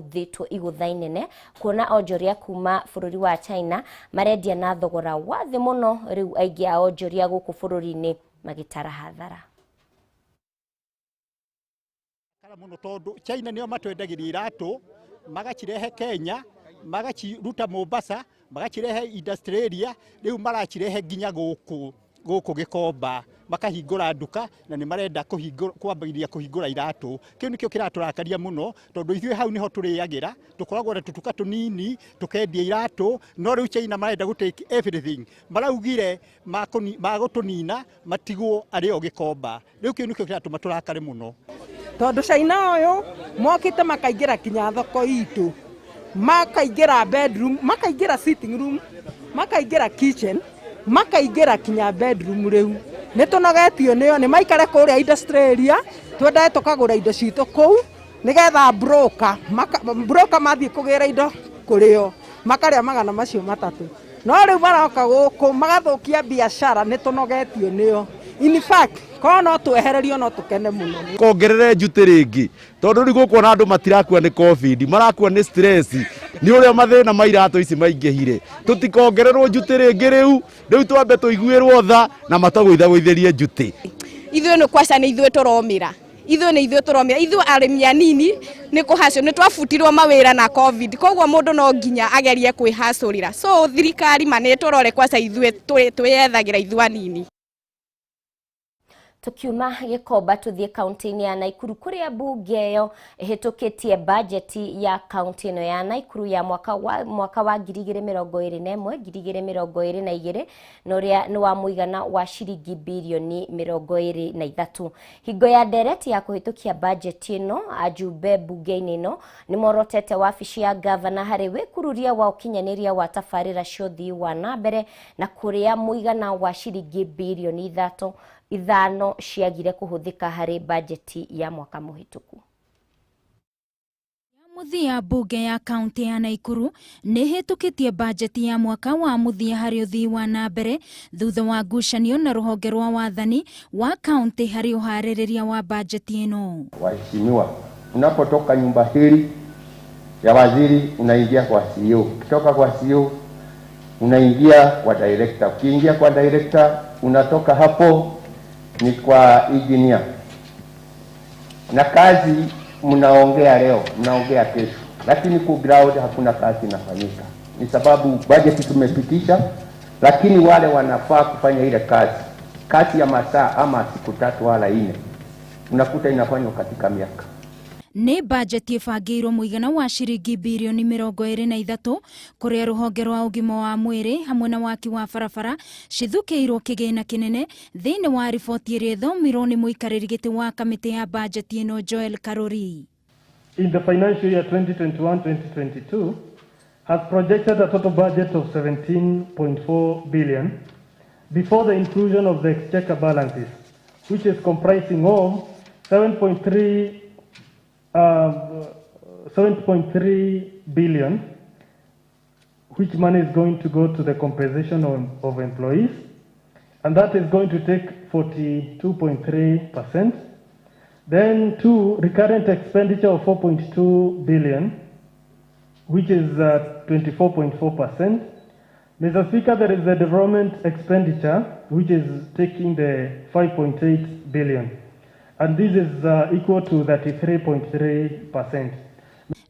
Thĩtwo igũtha inene kuona onjoria kuma bũrũri wa China marendia na thogora wa thĩ mũno, rĩu aingĩ a onjoria gũkũ bũrũri-inĩ magĩtara hathara mũno tondũ China nĩo matwendagĩria iratũ, magacirehe Kenya, magaciruta Mombasa, magacirehe industrial area, rĩu maracirehe nginya gũkũ gũkũ Gĩkomba, makahingũra nduka na nĩ marenda kwambĩrĩria kũhingũra iratũ. Kĩu nĩkĩo kĩratũrakaria mũno tondũ ithuĩ hau nĩho tũrĩagĩra, tũkoragwo na tũtuka tũnini tũkendia iratũ, no rĩu China marenda gũ take everything. Maraugire magũtũnina matigwo arĩ o Gĩkomba. Rĩu kĩu nĩkĩo kĩratũma tũrakare mũno. Tondũ China ũyũ mokĩte makaingĩra kinya thoko itũ, makaingĩra bedroom, makaingĩra sitting room, makaingĩra kitchen, makaingĩra kinya bedroom. Rĩu nĩ tũnogetio nĩo, nĩ maikare kũrĩa industrial area, twendage tũkagũra indo citũ kũu nĩgetha broker mathiĩ kũgĩra indo kũrĩo makarĩa 300, no rĩu maroka gũkũ magathũkia biacara. Nĩ tũnogetio nĩo. In fact, korwo no twehererio no tũkene mũno. Kongerere njuti rĩngĩ tondũ rĩu gũkuona andũ matirakua nĩ COVID, marakua nĩ stress nĩ ũrĩa mathĩna ma iratũ ici maingĩhire. Tũtikongererwo njuti rĩngĩ, rĩu twambe tũiguĩrwo tha na matũgũithagũithĩrie njuti. Ithuĩ nĩ kwaca nĩ ithuĩ tũromĩra, ithuĩ nĩ ithuĩ tũromĩra, ithuĩ arĩmi anini nĩ kũhacũ nĩ twabutirwo mawĩra na COVID, koguo mũndũ no nginya agerie kwĩhacũrĩra. So thirikari ma nĩ tũrore kwaca ithuĩ twĩyethagĩra ithuĩ anini. Tukiuma Gĩkomba tũthiĩ kaunti-inĩ ya Naikuru kũrĩa mbunge ĩyo ĩhĩtũkĩtie bajeti ya kaunti ĩno ya Naikuru ya mwaka wa 2021 2022, na ũrĩa nĩ wa mũigana wa ciringi birioni 23. Hingo ya ndereti ya kũhĩtũkia bajeti ĩno, ajumbe mbunge-inĩ ĩno nĩ morotete wabici ya gavana harĩ wĩkururia wa ũkinyanĩria wa tabarĩra cia ũthii wa na mbere, na kũrĩa mũigana wa ciringi birioni 5 ciagire kũhũthĩka harĩ bajeti ya mwaka mũhĩtũku. Mũthia mbunge ya kaunti ya Naikuru nĩ ĩhĩtũkĩtie bajeti ya mwaka wa mũthia harĩ ũthii wa na mbere thutha wa ngucanio na rũhonge rwa wathani wa kaunti harĩ ũharĩrĩria wa bajeti ĩno. Waheshimiwa, unapotoka nyumba hili ya waziri unaingia kwa CEO, ukitoka kwa CEO unaingia kwa director, ukiingia kwa director unatoka hapo ni kwa engineer. Na kazi mnaongea leo, mnaongea kesho, lakini ku ground hakuna kazi inafanyika. Ni sababu budget tumepitisha, lakini wale wanafaa kufanya ile kazi kati ya masaa ama siku 3 wala 4, unakuta inafanywa katika miaka. Nĩ bajeti ĩbangĩirwo mũigana wa ciringi birioni 23, kũrĩa rũhonge rwa ũgima wa mwĩrĩ hamwe na waki wa barabara cithukĩirwo kĩgĩna kĩnene thĩinĩ wa riboti ĩrĩa ĩthomirwo nĩ mũikarĩri gĩtĩ wa kamĩtĩ ya bajeti ĩno Joel Karuri. In the financial year 2021-2022 has projected a total budget of 17.4 billion before the inclusion of the exchequer balances, which is comprising of 7.3 billion, which money is going to go to the compensation of employees, and that is going to take 42.3%. Then two, recurrent expenditure of 4.2 billion, which is 24.4%. Mr. Speaker, there is the development expenditure, which is taking the 5.8 billion, and this is equal to 33.3%.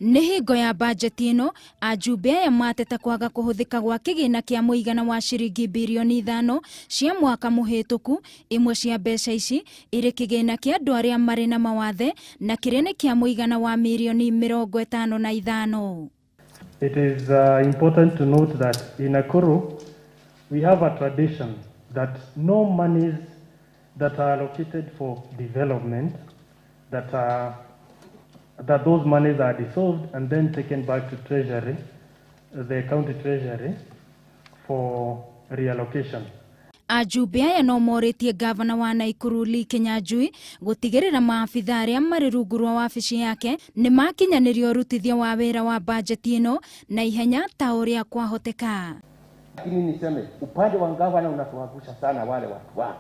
Nĩ hingo ya bajeti ĩno ajumbe aya mateta kwaga kũhũthĩka gwa kĩgĩna kĩa mũigana wa ciringi birioni 5 cia mwaka mũhĩtũku, imwe cia mbeca ici irĩ kĩgĩna kĩa andũ arĩa marĩ na mawathe na kĩrĩa nĩ kĩa mũigana wa mirioni 55. It is important to note that in Nakuru, we have a tradition that no monies that are allocated for development, that those monies are dissolved and then taken back to Treasury, the county treasury, for reallocation. Ajumbe aya no morĩtie gavana wa Naikuru Lee Kinyanjui gũtigĩrĩra maabitha arĩa marĩ rungu rwa wabici yake nĩ makinyanĩria ũrutithia wa wĩra wa bajeti ĩno na ihenya ta ũrĩa kwahoteka. Lakini niseme upande wa gavana unatuangusha sana wale watu wake,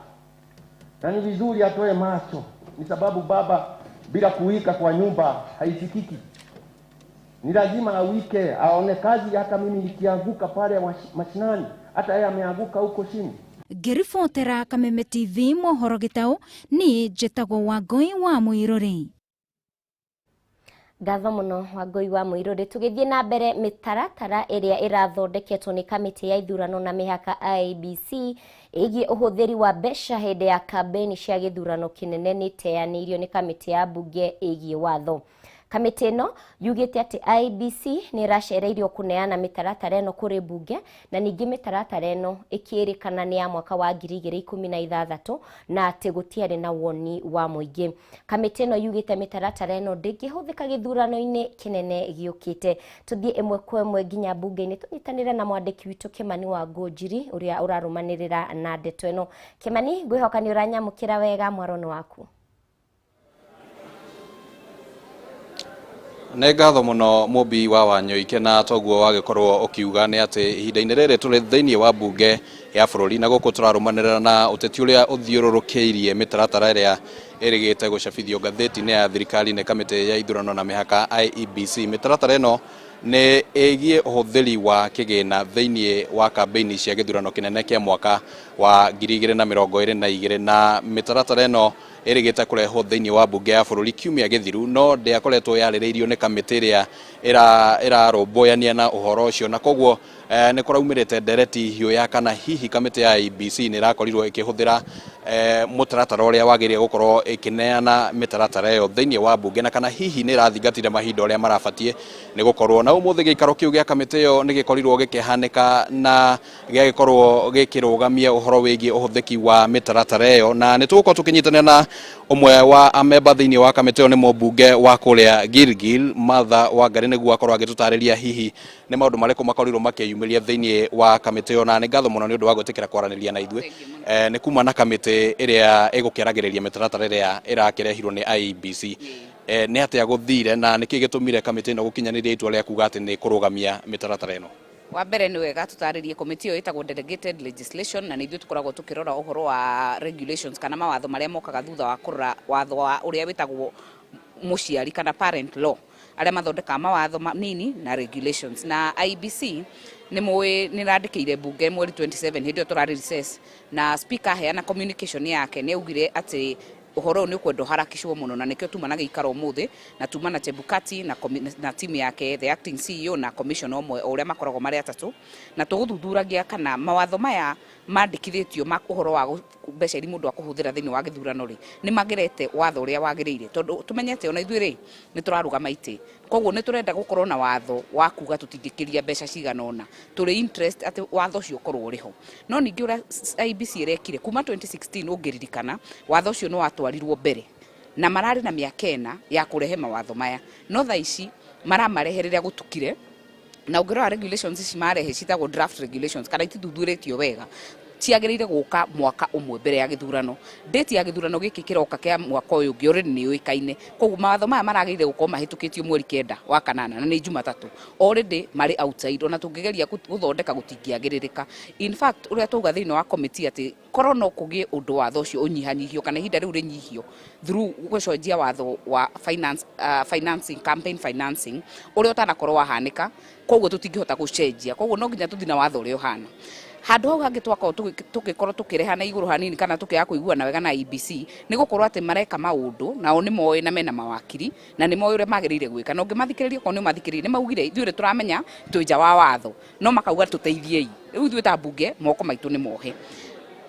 na ni vizuri atoe macho, ni sababu baba bila kuwika kwa nyumba haisikiki. Ni lazima awike aone kazi. Hata mimi nikianguka pale mashinani, hata yeye ameanguka huko chini. Ngĩribotera Kameme TV mohoro gĩtaũ, niĩ njĩtagwo Wangũi wa Mũirũrĩ. Ngatho mũno Wangũi wa Mũirũrĩ. Tũgĩthiĩ na mbere, mĩtaratara ĩrĩa ĩrathondeketwo nĩ kamĩtĩ ya ithurano na mĩhaka IEBC ĩgiĩ ũhũthĩri wa mbeca hĩndĩ ya kambĩini cia gĩthurano kĩnene nĩ ĩteanĩirio nĩ kamĩtĩ ya mbunge ĩgiĩ watho. Kamĩtĩ ĩno yugĩte atĩ IEBC nĩ ĩracereirwo kũneana mĩtaratara ĩno kũrĩ mbunge, na ningĩ mĩtaratara ĩno ĩkĩrĩkana nĩ ya mwaka wa 2016 na atĩ gũtiarĩ na woni wa mũingĩ. Kamĩtĩ ĩno yugĩte mĩtaratara ĩno ndĩngĩhũthĩka gĩthurano-inĩ kĩnene gĩũkĩte. Tũthiĩ ĩmwe kwa ĩmwe nginya mbunge-inĩ tũnyitanĩre na mwandĩki witũ Kĩmani wa Ngũnjiri ũrĩa ũrarũmanĩrĩra na ndeto ĩno. Kĩmani, ngwĩhoka nĩ ũranyamũkĩra wega, mwaro nĩ waku. Nĩ ngatho mũno Mũmbi wa Wanyoike, na toguo wagĩkorwo ũkiuga nĩ atĩ ihinda-inĩ rĩrĩ tũrĩ thĩinĩ wa mbunge ya bũrũri, na gũkũ tũrarũmanĩrĩra na ũteti ũrĩa ũthiũrũrũkĩirie mĩtaratara ĩrĩa ĩrĩgĩte gũcabithio ngathĩti-inĩ ya thirikari nĩ kamĩtĩ ya ithurano na mĩhaka IEBC. Mĩtaratara ĩno nĩ ĩgiĩ ũhũthĩri wa kĩgĩna thĩinĩ wa kambĩini cia gĩthurano kĩnene kĩa mwaka wa 2022, na mĩtaratara ĩno ĩrĩgĩte kũrehwo thĩinĩ wa mbunge ya bũrũri kiumia gĩthiru, no ndĩakoretwo yarĩrĩirio nĩ kamĩtĩ ĩrĩa ĩrarũmbũyania na ũhoro ũcio, na koguo nĩ kũraumĩrĩte ndereti hiũ ya kana hihi kamĩtĩ ya IEBC nĩ ĩrakorirwo ĩkĩhũthĩra mũtaratara ũrĩa wagĩrĩire gũkorwo ĩkĩneana mĩtaratara ĩyo thĩinĩ wa mbunge, na kana hihi nĩ ĩrathingatire mahinda ũrĩa marabatiĩ nĩ gũkorwo. Na ũmũthĩ gĩikaro kĩu gĩa kamĩtĩ ĩyo nĩ gĩkorirwo gĩkĩhanĩka na gĩagĩkorwo gĩkĩrũgamia ũhoro wĩgiĩ ũhũthĩki wa mĩtaratara ĩyo, na nĩ tũgũkorwo tũkĩnyitanĩra na ũmwe wa amemba thĩinĩ wa kamĩtĩ ĩyo, nĩ mũmbunge wa kũrĩa Gilgil, Martha Wangari, nĩguo akorwo agĩtũtarĩria hihi nĩ maũndũ marĩkũ makorirwo makĩyumĩria thĩinĩ wa kamĩtĩ ĩyo. Na nĩ ngatho mũno nĩ ũndũ wa gwĩtĩkĩra kwaranĩria na ithuĩ. Nĩ kuma na kamĩtĩ ĩrĩa ĩgũkĩaragĩrĩria mĩtaratara ĩrĩa ĩrakĩrehirwo nĩ IEBC, nĩ atĩa gũthire na nĩkĩ gĩtũmire kamĩtĩ ĩno gũkinyanĩria itua rĩa kuga atĩ nĩ kũrũgamia mĩtaratara ĩno? Wa mbere nĩ wega tũtarĩrie komiti ĩyo ĩtagwo delegated legislation, na nĩ ithuĩ tũkoragwo tũkĩrora ũhoro wa regulations kana mawatho marĩa mokaga thutha wa kũrora watho wa ũrĩa wĩtagwo mũciari kana parent law, arĩa mathondekaga mawatho manini na regulations. Na IEBC nĩ mũĩ nĩ randĩkĩire mbunge mweri 27 hĩndĩ ĩyo tũrarĩ recess, na speaker aheana communication yake nĩ augire atĩ ũhoro ũyũ nĩ ũkwenda ũharakicwo mũno, na nĩkĩo tuma na gĩikaro ũmũthĩ na tuma na Chebukati na timu yake, the acting CEO na commissioner ũmwe, o ũrĩa makoragwo marĩ atatũ, na tũgũthuthuragia kana mawatho maya mandĩkithĩtio ma ũhoro wa mbeca iria mũndũ akũhũthĩra thĩinĩ wa gĩthurano rĩ, nĩ magerete watho ũrĩa wagĩrĩire, tondũ tũmenyete ona ithuĩ rĩ nĩ tũrarũgama itĩ, koguo nĩ tũrenda gũkorwo na watho wa kuga tũtingĩkĩria mbeca cigana ũna, tũrĩ interest atĩ watho ũcio ũkorwo ũrĩ ho. No ningĩ ũrĩa IEBC ĩrekire kuma 2016, ũngĩririkana watho ũcio nĩ watwarirwo mbere na mararĩ na mĩaka 4 ya kũrehe mawatho maya, no thaa ici maramarehe rĩrĩa gũtukire. Na ũngĩrora regulations ici marehe citagwo draft regulations kana itithuthurĩtio wega, ciagĩrĩire gũka mwaka ũmwe mbere ya gĩthurano. Date ya gĩthurano gĩkĩ kĩroka kĩa mwaka ũyũ ũngĩ already nĩ yũĩkaine, koguo mawatho maya maragĩrĩire gũkorwo mahĩtũkĩtio mweri 9 wa kanana, na nĩ Jumatatũ. Already marĩ outside, ona tũngĩgeria gũthondeka gũtingĩagĩrĩrĩka. In fact, ũrĩa twauga thĩinĩ wa committee atĩ korwo no kũgĩe ũndũ watho ũcio ũnyihanyihio kana ihinda rĩu rĩnyihio through gũcenjia watho wa finance, financing, campaign financing ũrĩa ũtanakorwo wahanĩka, koguo tũtingĩhota gũcenjia, koguo no nginya tũthiĩ na watho ũrĩa ũhana. Handũ hau hangĩ twakorwo tũgĩkorwo tũkĩreha na igũrũ hanini kana tũkĩaga kũiguana wega na IEBC nĩ gũkorwo atĩ mareka maũndũ nao nĩ moĩ na mena mawakiri na nĩ moĩ ũrĩa magĩrĩire gwĩka, na ũngĩmathikĩrĩria okorwo nĩ ũmathikĩrĩirie nĩ maugire ithuĩ nĩ tũramenya twĩ nja wa watho, no makauga tũteithiei. Rĩu ithuĩ ta mbunge moko maitũ nĩ mohe.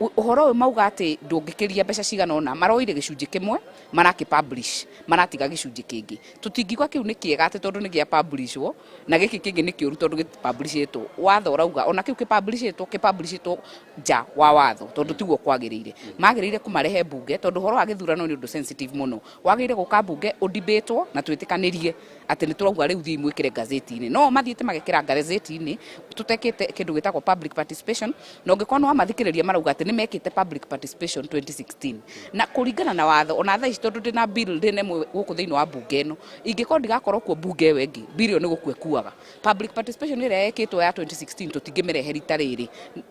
Ũhoro ũyũ mauga atĩ ndũngĩkĩria mbeca cigana ũna, maroire gĩcunjĩ kĩmwe marakĩ publish, maratiga gĩcunjĩ kĩngĩ. Tũtingiuga kĩu nĩ kĩega atĩ tondũ nĩ gĩa publishwo na gĩkĩ kĩngĩ nĩ kĩũru tondũ gĩtipublishĩtwo. Watho ũrauga ona kĩu kĩpublishĩtwo, kĩpublishĩtwo nja wa watho tondũ tiguo kwagĩrĩire. Magĩrĩire kũmarehe mbunge tondũ ũhoro wa gĩthurano nĩ ũndũ sensitive mũno, wagĩrĩire gũka mbunge ũdebatwo na twĩtĩkanĩrie atĩ nĩ tũrauga rĩu thiĩ mwĩkĩre gazeti-inĩ. No mathiĩte magekĩra gazeti-inĩ tũtekĩte kĩndũ gĩtagwo public participation, na ũngĩkorwo nĩ wamathikĩrĩria marauga atĩ nĩ mekĩte public participation 2016 na kũringana na watho ona thaa ici, tondũ ndĩna bill ndĩna ĩmwe gũkũ thĩinĩ wa mbunge ĩno, ingĩkorwo ndigakorwo kuo mbunge ĩyo ĩngĩ, bill ĩyo nĩ gũkua ĩkuaga. Public participation ĩrĩa yekĩtwo ya 2016 tũtingĩmĩrehe rita rĩrĩ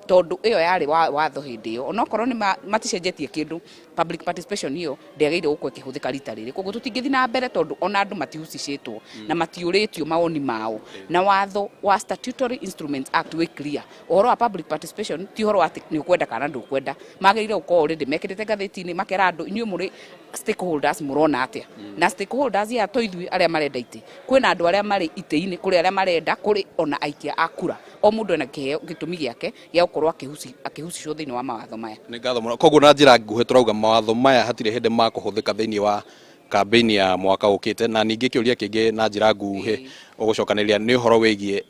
tondũ ĩyo yarĩ watho hĩndĩ ĩyo, onokorwo nĩ maticenjetie kĩndũ. Public participation ĩyo ndĩagĩrĩire gũkorwo ĩkĩhũthĩka rita rĩrĩ. Koguo tũtingĩthiĩ na mbere tondũ ona andũ matihusicĩtwo na matiũrĩtio mawoni mao, na watho wa Statutory Instruments Act wĩ clear. Ũhoro wa public participation ti ũhoro wa atĩ nĩ ũkwenda kana ndũkwenda. Magĩrĩire gũkorwo already mekĩrĩte ngathĩti-inĩ, makera andũ, inyuĩ mũrĩ stakeholders, mũrona atĩa? Na stakeholders aya to ithuĩ arĩa marenda itĩ. Kwĩna andũ arĩa marĩ itĩ-inĩ, kũrĩ arĩa marenda, kũrĩ ona aikia a kura. O mũndũ ena kĩheo, gĩtũmi gĩake gĩa gũkorwo akĩhusicwo thĩinĩ wa mawatho maya. Nĩ ngatho mũno. Koguo na njĩra nguhĩ tũrauga mawatho maya hatirĩ hĩndĩ makũhũthĩka thĩinĩ wa kambĩini ya mwaka ũkĩte. Na ningĩ kĩũria kĩngĩ na njĩra nguhĩ ũgũcokanĩrĩria nĩ ũhoro wĩgiĩ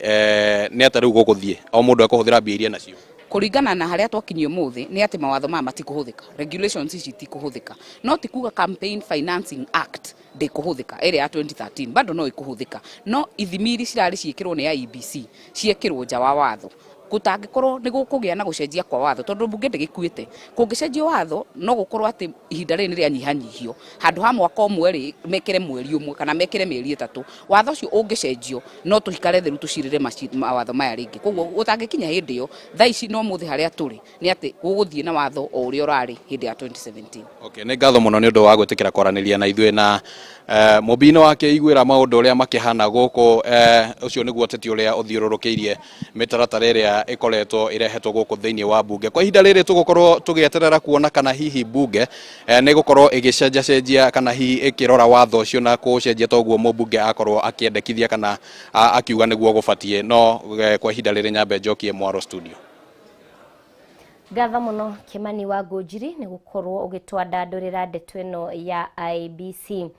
nĩ atĩa rĩu gũgũthiĩ, o mũndũ ekũhũthĩra mbia iria nacio? Kũringana na harĩa twakinyia ũmũthĩ nĩ atĩ mawatho maya matikũhũthĩka, regulations ici itikũhũthĩka. No ti kuga Campaign Financing Act ndĩkũhũthĩka, ĩrĩa ya 2013 bado no ĩkũhũthĩka, no ithimi iria cirarĩ ciĩkĩrwo nĩ IEBC ciekĩrwo nja wa watho. Gũtangĩkorwo nĩ gũkũgĩa na gũcenjia kwa watho, tondũ mbunge ndĩgĩkuĩte, kũngĩcenjio watho no gũkorwo atĩ ihinda rĩrĩ nĩ rĩanyihanyihio. Handũ ha mwaka ũmwe rĩ, mekĩre mweri ũmwe kana mekĩre mĩeri 3. Watho ũcio ũngĩcenjio no tũikare thĩ rĩu tũcirĩre mawatho maya rĩngĩ. Koguo gũtangĩkinya hĩndĩ ĩyo, thaa ici no mũthĩ harĩa tũrĩ nĩ atĩ gũgũthiĩ na watho o ũrĩa ũrarĩ hĩndĩ ya 2017. Okay, nĩ ngatho mũno nĩ ũndũ wa gwĩtĩkĩra kwaranĩria na ithuĩ na mũmbi-inĩ wake iguĩra maũndũ ũrĩa makĩhana gũkũ. Ũcio nĩguo ũteti ũrĩa ũthiũrũrũkĩirie mĩtaratara ĩrĩa ĩkoretwo ĩrehetwo gũkũ thĩinĩ wa mbunge. Kwa ihinda rĩrĩ tũgũkorwo tũgĩeterera kuona kana hihi mbunge nĩ gũkorwo ĩgĩcenjacenjia kana hihi ĩkĩrora watho ũcio na kũũcenjia toguo mũmbunge akorwo akĩendekithia kana akiuga nĩguo gũbatiĩ. No kwa ihinda rĩrĩ nyambe njokie mwaro studio. Ngatho mũno Kimani wa Ngũnjiri nĩ gũkorwo ũgĩtwandandũrĩra ndeto ĩno ya IEBC.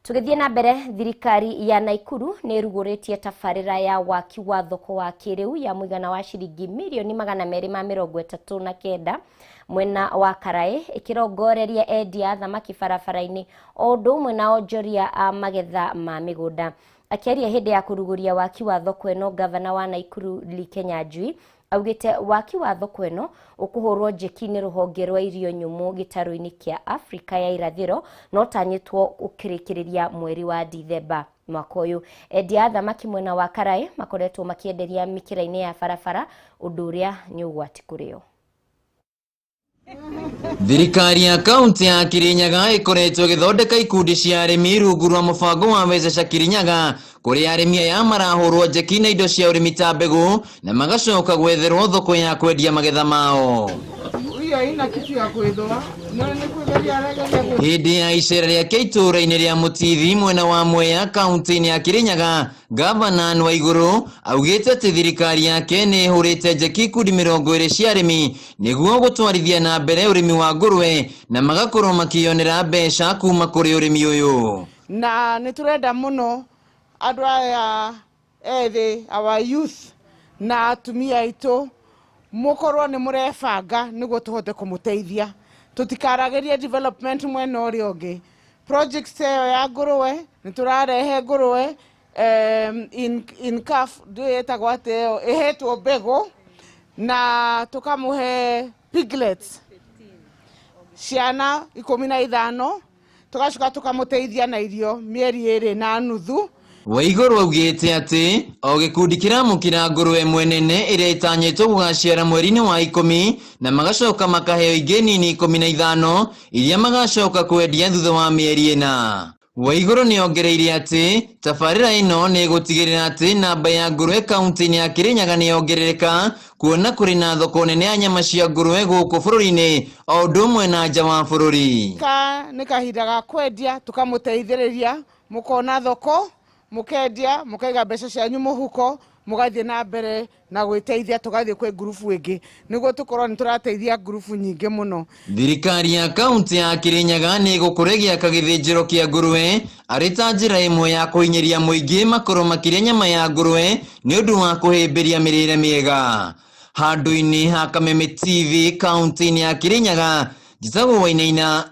Tũgĩthiĩ na mbere, thirikari ya Naikuru nĩ ĩrugũrĩtie tabarĩra ya waki wa thoko wa kĩrĩu ya mũigana wa ciringi mirioni 239 mwena wa Karaĩ, ĩkĩrongoreria endia a thamaki barabara-inĩ o ũndũ ũmwe na onjoria a magetha ma mĩgũnda. Akĩaria hĩndĩ ya kũrugũria waki wa thoko ĩno, gavana wa Naikuru Lee Kinyanjui augĩte waki wa thoko ĩno ũkũhũrwo njeki nĩ rũhonge rwa irio nyũmũ gĩtarũ-inĩ kĩa Afrika ya irathĩro, no tanyĩtwo ũkĩrĩkĩrĩria mweri wa Dithemba mwaka ũyũ. Endia a thamaki mwena wa Karaĩ makoretwo makĩenderia mĩkĩra-inĩ ya barabara, ũndũ ũrĩa nĩ ũgwati kũrĩ o. Thirikari ya kaunti ya Kirinyaga ĩkoretwo ĩgĩthondeka ikundi cia arĩmi rungu rwa mũbango wa Wezesha Kirinyaga, kũrĩa arĩmi aya marahũrwo njeki na indo cia ũrĩmi ta mbegũ na magacoka gwetherwo thoko ya kwendia magetha mao. Hĩndĩ ya icera rĩake itũũra-inĩ rĩa Mũtithi mwena wa Mwea kaunti-inĩ ya Kirinyaga, Gavana Anne Waiguru augĩte atĩ thirikari yake nĩ ĩhũrĩte njeki ikundi 20 cia arĩmi nĩguo gũtwarithia na mbere ũrĩmi wa ngũrwe na magakorwo makĩyonera mbeca kuma kũrĩ ũrĩmi ũyũ. Na nĩ tũrenda mũno andũ aya ethĩ, our youth na atumia aitũ, mũkorwo nĩ mũrebanga nĩguo tũhote kũmũteithia. Tũtikaragĩrie development mwena ũrĩa ũngĩ. Project ĩyo ya ngũrwe, nĩ tũrarehe ngũrwe in calf, ndiũĩ ĩtagwo atĩa ĩyo, ĩhetwo mbegũ na tũkamũhe piglets ciana 15, tũgacoka tũkamũteithia na irio mĩeri 2.5. Waiguru augĩte atĩ o gĩkundi kĩramũkĩra ngũrwe ĩmwe nene ĩrĩa ĩtanyĩtwo gũgaciara mweri-inĩ wa 10, na magacoka makaheo ingĩ nini 15 iria magacoka kwendia thutha wa mĩeri 4. Waiguru nĩ ongereire atĩ tabarĩra ĩno nĩ ĩgũtigĩrĩra atĩ namba ya ngũrwe kaunti-inĩ ya Kirinyaga nĩ yongerereka, kuona kũrĩ na thoko nene ya nyama cia ngũrwe gũkũ bũrũri-inĩ o ũndũ ũmwe na nja wa bũrũri. Ka nĩ kahinda ga kwendia, tũkamũteithĩrĩria, mũkona thoko, mũkendia, mũkaiga mbeca cianyu mũhuko, mũgathiĩ na mbere na gwĩteithia, tũgathiĩ kwĩ ngurubu ĩngĩ nĩguo tũkorwo nĩ tũrateithia ngurubu nyingĩ mũno. Thirikari ya kaunti ya Kirinyaga nĩ ĩgũkorwo ĩgĩaka gĩthĩnjĩro kĩa ngũrwe arĩ ta njĩra ĩmwe ya kũhinyĩria mũingĩ makorwo makĩrĩa nyama ya ngũrwe nĩ ũndũ wa kũhĩmbĩria mĩrĩre mĩega. Handũ-inĩ ha Kameme TV kaunti-inĩ ya Kirinyaga, njĩtagwo Wainaina.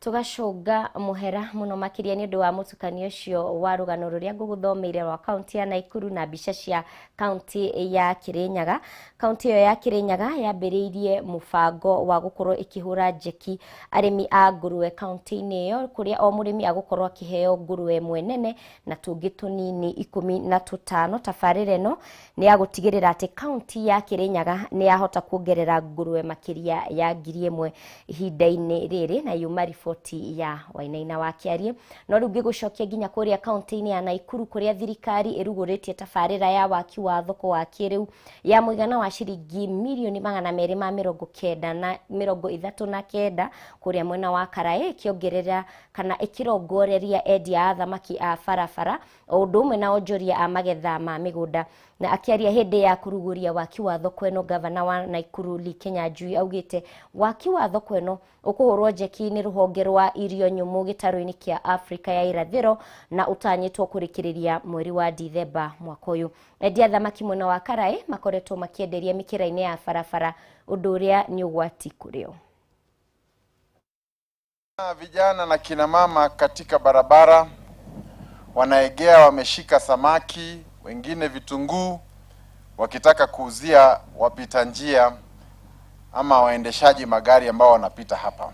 Tũgacũnga mũhera mũno makĩria nĩ ũndũ wa mũtukanio ũcio wa rũgano rũrĩa ngũgũthomeire rwa kaunti ya Naikuru na mbica cia kaunti ya Kirinyaga. Kaunti ĩyo ya Kirinyaga yambĩrĩirie mũbango wa gũkorwo ĩkĩhũra njeki arĩmi a ngũrwe kaunti-inĩ ĩyo, kũrĩa o mũrĩmi agũkorwo akĩheo ngũrwe ĩmwe nene na tũngĩ tũnini 15. Tabarĩra ĩno nĩ ya gũtigĩrĩra atĩ kaunti ya Kirinyaga nĩ yahota kuongerera ngũrwe makĩria ya 1000 ihinda-inĩ rĩrĩ, na yuma riboti ya Wainaina wa Kĩarie. No rĩu ngĩgũcokia nginya kũrĩa kaunti-inĩ ya Naikuru, kũrĩa thirikari ĩrugũrĩtie tabarĩra ya waki wa thoko wa kĩrĩu ya mũigana wa ciringi mirioni 299 kũrĩa mwena wa Karaĩ, ĩkĩongerera kana ĩkĩrongoreria endia a thamaki a barabara o ũndũ ũmwe na onjoria a magetha ma mĩgũnda. Na akĩaria hĩndĩ ya kũrugũria waki wa thoko ĩno, gavana wa Naikuru Lee Kinyanjui augĩte waki wa thoko ĩno ũkũhũrwo njeki nĩ rũhonge rwa irio nyũmũ gĩtarũ-inĩ kĩa Afrika ya irathĩro na ũtanyĩtwo kũrĩkĩrĩria mweri wa Dithemba mwaka ũyũ. Endia thamaki mwena wa Karaĩ makoretwo makĩenderia mĩkĩra-inĩ ya barabara, ũndũ ũrĩa nĩ ũgwati kũrĩ o. Vijana na kina mama katika barabara wanaegea, wameshika samaki, wengine vitunguu, wakitaka kuuzia wapita njia ama waendeshaji magari ambao wanapita hapa.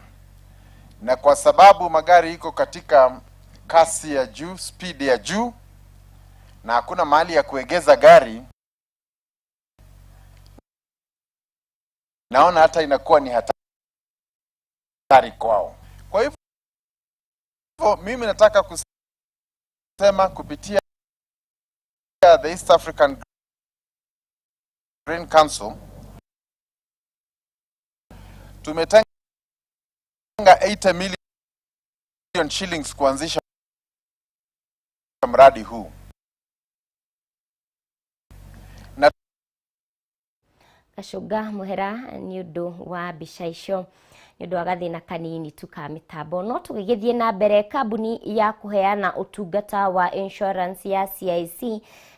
Na kwa sababu magari iko katika kasi ya juu, speed ya juu, na hakuna mahali ya kuegeza gari, naona hata inakuwa ni hatari kwao. Kwa hivyo mimi nataka kusema kupitia the East African Green Council tumetenga 80 million shillings kuanzisha mradi huu. Na Gacũnga mũhera nĩ ũndũ wa mbica icio, nĩ ũndũ wa gathĩna kanini tu ka mĩtambo. No tũgĩgĩthiĩ na mbere, kambuni ya kũheana ũtungata wa insurance ya CIC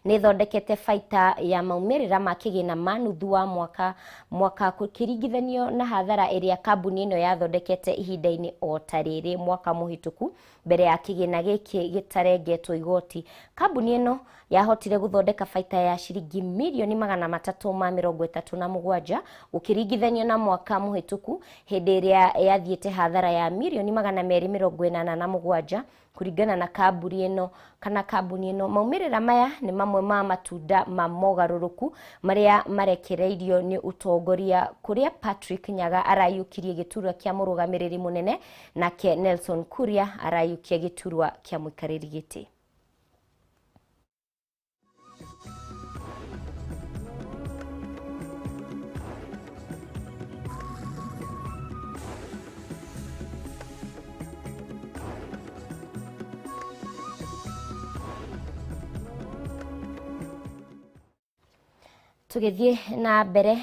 nĩ ĩthondekete baita ya maumĩrĩra ma kĩgĩna ma nuthu wa mwaka mwaka kũringithanio na hathara ĩrĩa kambuni ĩno yathondekete ihinda-inĩ o ta rĩrĩ mwaka mũhĩtũku mbere ya kĩgĩna gĩkĩ gĩtarengetwo igoti. Kambuni ĩno yahotire gũthondeka baita ya ciringi mirioni 337 gũkĩringithanio na mwaka mũhĩtũku hĩndĩ ĩrĩa yathiĩte hathara ya mirioni 287 kũringana na kambuni ĩno kana kambuni ĩno. Maumĩrĩra maya nĩ mamwe ma matunda ma mogarũrũku marĩa marekereirio nĩ ũtongoria, kũrĩa Patrick Nyaga araiyũkirie gĩturwa kĩa mũrũgamĩrĩri mũnene nake Nelson Kuria araiyũkia gĩturwa kĩa mũikarĩri gĩtĩ. Tũgĩthiĩ na mbere,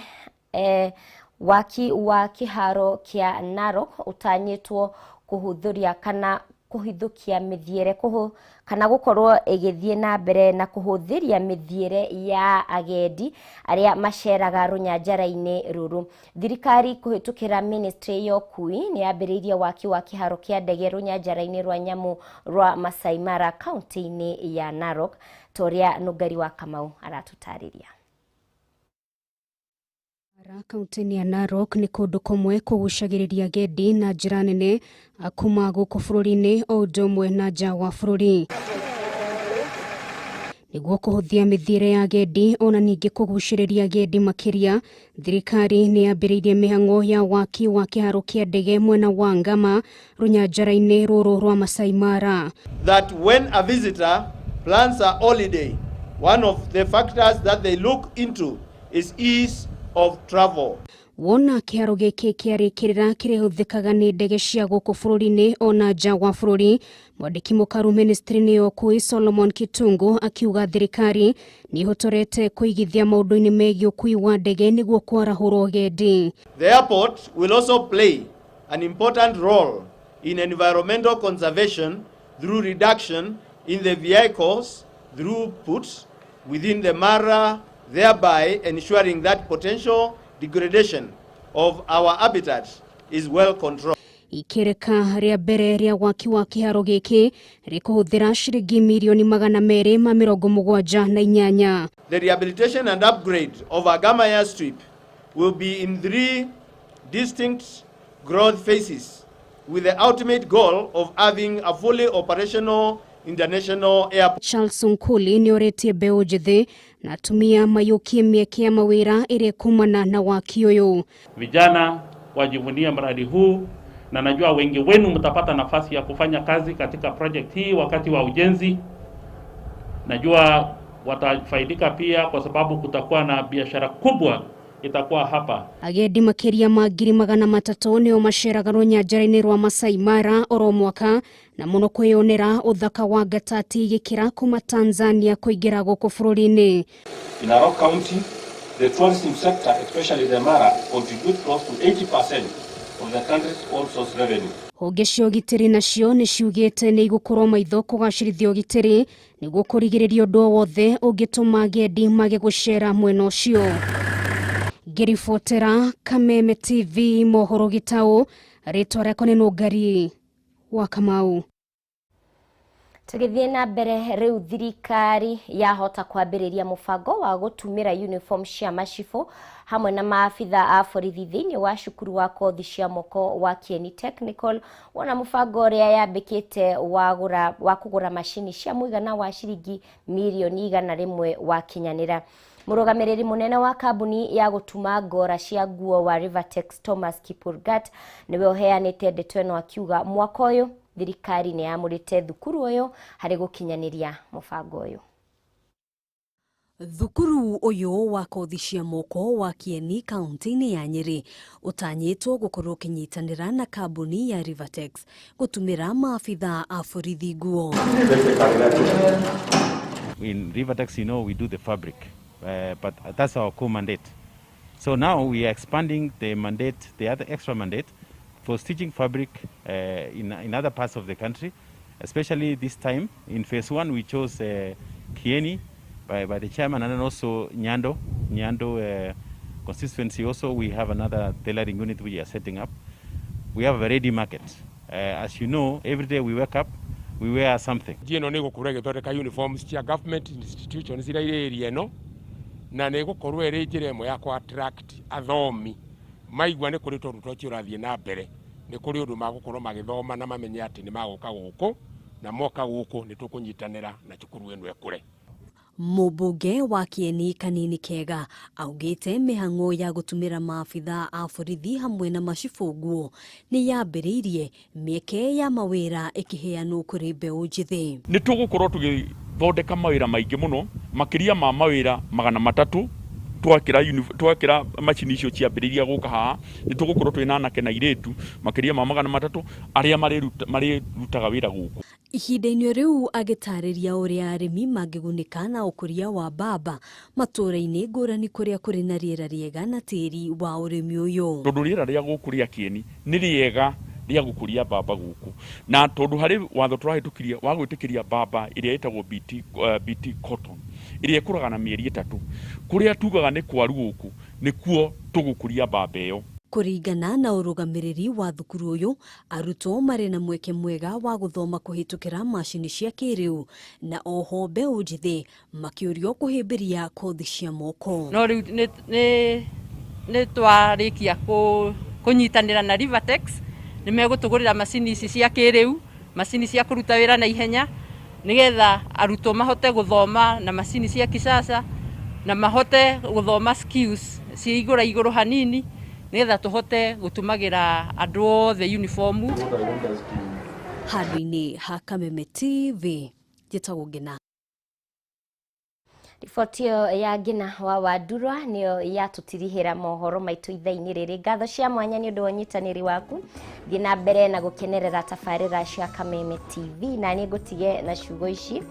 waki wa kĩharo kĩa Narok ũtanyĩtwo kũhũthũria kana kũhithũkia mĩthiĩre kana gũkorwo ĩgĩthiĩ na mbere na kũhũthĩria mĩthiĩre ya agendi arĩa maceraga rũnyanjara-inĩ rũrũ. Thirikari kũhĩtũkĩra ministry ya ũkui nĩ yambĩrĩirie waki wa kĩharo kĩa ndege rũnyanjara-inĩ rwa nyamũ rwa Masai Mara kaunti-inĩ ya Narok, ta ũrĩa Nũngari wa Kamau aratũtarĩria. Kaunti-inĩ ya Narok nĩ kũndũ kũmwe kũgucagĩrĩria agendi na njĩra nene kuma gũkũ bũrũri-inĩ o ũndũ ũmwe na nja wa bũrũri. Nĩguo kũhũthia mĩthiĩre ya agendi ona ningĩ kũgucĩrĩria agendi makĩria, thirikari nĩ yambĩrĩirie mĩhang'o ya waki wa kĩharo kĩa ndege mwena wa Ngama rũnyanjara-inĩ rũrũ rwa Masai Mara. That when a visitor plans a holiday, one of the factors that they look into is ease of travel. Wona kĩharo gĩkĩ kĩarĩkĩrĩra kĩrĩhũthĩkaga nĩ ndege cia gũkũ bũrũri-inĩ ona nja wa bũrũri. Mwandĩki mũkaru ministry-inĩ ya ũkui Solomon Kitungu akiuga thirikari nĩ ĩhotorete kũigithia maũndũ-inĩ megiĩ ũkui wa ndege nĩguo kwarahũra ũgendi. The airport will also play an important role in environmental conservation through reduction in the vehicles throughput within the Mara, thereby ensuring that potential degradation of our habitat is well controlled. Ikereka rĩa mbere rĩa waki wa kĩharo gĩkĩ rĩkũhũthĩra ciringi mirioni 278. The rehabilitation and upgrade of Agama Airstrip will be in 3 distinct growth phases, with the ultimate goal of having a fully operational international airport. Charles Nkuli nĩorĩtie mbeũ njĩthĩ na atumia mayũkie mĩeke ya mawĩra ĩrĩa ĩkumana na waki ũyũ. Vijana wajivunie mradi huu, na najua wengi wenu mtapata nafasi ya kufanya kazi katika project hii wakati wa ujenzi. Najua watafaidika pia kwa sababu kutakuwa na biashara kubwa itakuwa hapa. Agendi makĩria ma 300,000 nĩo maceraga rũnyanjara-inĩ rwa Masai Mara oro mwaka, na mũno kwĩyonera ũthaka wa ngatati gĩkĩra kuma Tanzania kũingĩra gũkũ bũrũri-inĩ. In Narok County, the tourism sector, especially the Mara, contributes close to 80% of the country's all source revenue. Honge cia ũgitĩri nacio nĩ ciugĩte nĩ igũkorwo maitho kũgacĩrithia ũgitĩri nĩguo kũrigĩrĩria ũndũ o wothe ũngĩtũma agendi mage gũcera mwena ũcio. Ngĩribotera Kameme TV mohoro gĩtaũ, rĩtwa rĩakwa nĩ Nũngari wa Kamau. Tũgĩthiĩ na mbere, rĩu thirikari yahota kwambĩrĩria mũbango wa gũtumĩra uniform cia macibũ hamwe na maabitha a borithi thĩinĩ wa cukuru wa kothi cia moko wa Kieni Technical, wona mũbango ũrĩa yambĩkĩte wa kũgũra macini cia mũigana wa ciringi mirioni 100 wakinyanĩra. Mũrũgamĩrĩri mũnene wa kambuni ya gũtuma ngora cia nguo wa Rivertex Thomas Kipurgat nĩwe ũheanĩte ndeto ĩno, akiuga mwaka ũyũ thirikari nĩ yamũrĩte thukuru ũyũ harĩ gũkinyanĩria mũbango ũyũ. Thukuru ũyũ wa kothi cia moko wa Kieni kaunti-inĩ ya Nyĩrĩ ũtanyĩtwo gũkorwo ũkĩnyitanĩra na kambuni ya Rivertex gũtumĩra maabitha a borithi nguo. In Rivertex, you know, we do the fabric, but that's our core mandate. So now we are expanding the mandate, the other extra mandate for stitching fabric in other parts of the country, especially this time in phase 1 we chose Kieni by the chairman, and then also Nyando constituency. Also we have another tailoring unit we are setting up. We have a ready market. As you know, every day we wake up, we wear something. Ĩno nĩ gũkorwo ĩgĩthondeka uniforms cia government institutions iria irĩ area ĩno, na nĩ ĩgũkorwo ĩrĩ njĩra ĩmwe ya kũ attract athomi maigua nĩ kũrĩ tondũ tocio ũrathiĩ na mbere, nĩ kũrĩ ũndũ magũkorwo magĩthoma na mamenye atĩ nĩ magũka gũkũ, na moka gũkũ nĩ tũkũnyitanĩra na cukuru ĩno ĩkũre. Mũmbunge wa Kieni Kanini Kega augĩte mĩhang'o ya gũtumĩra maabitha a borithi hamwe na macibũ nguo nĩ yambĩrĩirie mĩeke ya mawĩra ĩkĩheanwo kũrĩ mbeũ njĩthĩ. Nĩ tũgũkorwo tũgĩthondeka mawĩra maingĩ mũno, makĩria ma mawĩra 300 twakĩra macini icio ciambĩrĩria gũka haha, nĩ tũgũkorwo twĩna anake na airĩtu makĩria ma 300 arĩa marĩrutaga wĩra gũkũ. Ihinda-inĩ rĩu agĩtarĩria ũrĩa arĩmi mangĩgunĩka na ũkũria wa mbamba matũũra-inĩ ngũrani kũrĩa kũrĩ na rĩera rĩega na tĩĩri wa ũrĩmi ũyũ. Tondũ rĩera rĩa gũkũ rĩa Kieni nĩ rĩega rĩa gũkũria mbamba gũkũ, na tondũ harĩ watho tũrahĩtũkirie wa gwĩtĩkĩria mbamba ĩrĩa ĩtagwo BT cotton ĩrĩa ĩkũraga na mĩeri 3, kũrĩa tugaga nĩ kwaru gũkũ nĩkuo tũgũkũria mbamba ĩyo. Kũringana na ũrũgamĩrĩri wa thukuru ũyũ, arutwo marĩ na mweke mwega wa gũthoma kũhĩtũkĩra macini cia kĩrĩu, na oho mbeũ njĩthĩ makĩũrio kũhĩmbĩria kothi cia moko. No rĩu nĩ twarĩkia kũnyitanĩra na Rivertex, nĩ megũtũgũrĩra macini ici cia kĩrĩu, macini cia kũruta wĩra na ihenya, nĩgetha arutwo mahote gũthoma na macini cia kisasa, na mahote gũthoma skills cia igũra igũrũ hanini, nĩgetha tũhote gũtumagĩra andũ othe uniformu. Handũ-inĩ ha Kameme TV, njĩtagwo Ngina. Riboti ĩyo ya Ngina wa Wandurwa nĩyo yatũtirihĩra mohoro maitũ ithaa-inĩ rĩrĩ. Ngatho cia mwanya nĩ ũndũ wa ũnyitanĩri waku. Thiĩ na mbere na gũkenerera tabarĩra cia Kameme TV, na niĩ ngũtige na ciugo ici: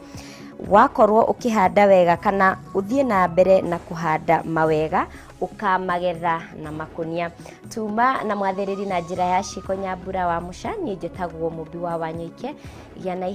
wakorwo ũkĩhanda wega kana ũthiĩ na mbere na kũhanda mawega, ũkamagetha na makũnia. Tuma na mwathĩrĩri na njĩra ya Ciko Nyambura wa Mũca, niĩ njĩtagwo Mũmbi wa Wanyoike. Gĩa na